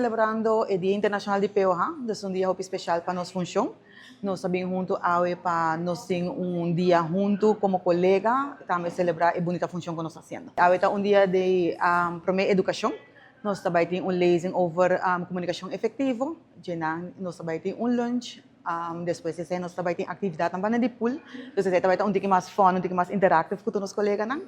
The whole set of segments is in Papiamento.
celebrando e Dia Internacional di POH, dus un dia hopi special pa nos funcion. Nos ta bin hunto awe pa nos tin un dia hunto como colega, tambe celebra e bunita funcion cu nos ta haciendo. Awe ta un dia di prome educacion, nos ta bay tin un lezing over comunicacion efectivo, djenan nos ta bay tin un lunch, despues di esey nos ta bay tin actividadnan banda di pool, dus esey ta bay ta un tiki mas fun, un tiki mas interactive cu tur nos coleganan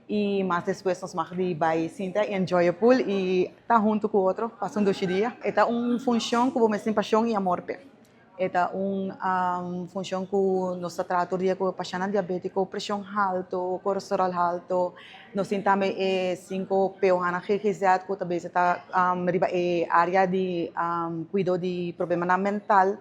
y mas despues nos mag di bay sinta y enjoy e pool y ta hunto cu otro, pasa un dushi dia. E ta un funcion cu bo mester tin pasion y amor p'e. E ta un funcion cu nos ta traha tur dia cu pashentnan diabetico, presion halto, colesterol halto. Nos tin tambe e cinco POH-nan GGZ cu ta beza ta riba e area di cuido di problemanan mental.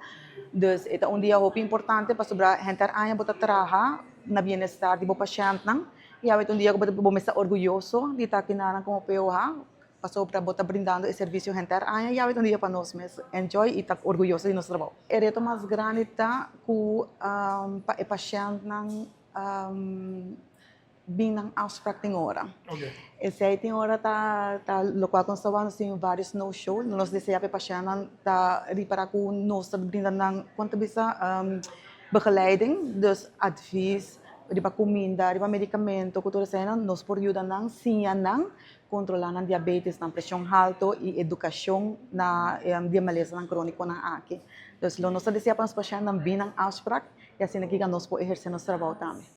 Dus e ta un dia hopi importante pasobra henter aña bo ta traha na bienestar di bo pashentnan y awe ta un dia cu bo mester ta orguyoso di ta kinanan como POH. Pasobra bo ta brindando e servicio henter aña y awe ta un dia pa nos mes enjoy y ta orguyoso di nos trabou. E reto mas grandi ta cu pa e pashentnan bin nan afspraak tin ora. Esey tin ora ta locual cu nos ta wak nos tin varios no show. Nos desea pa e pashentnan ta ripara cu nos ta brinda nan, con ta bisa, begeleiding, dus advies riba cuminda, riba medicamento cu tur eseynan nos por yuda nan siña nan Kontrolá nan diabetes, nan preshon halto i edukashon na di e malesanan krónikonan aki. Dus lo nos ta desea pa nos pashèntnan bin nan afsprak i asina kiga nos por ehersé nos trabou tambe.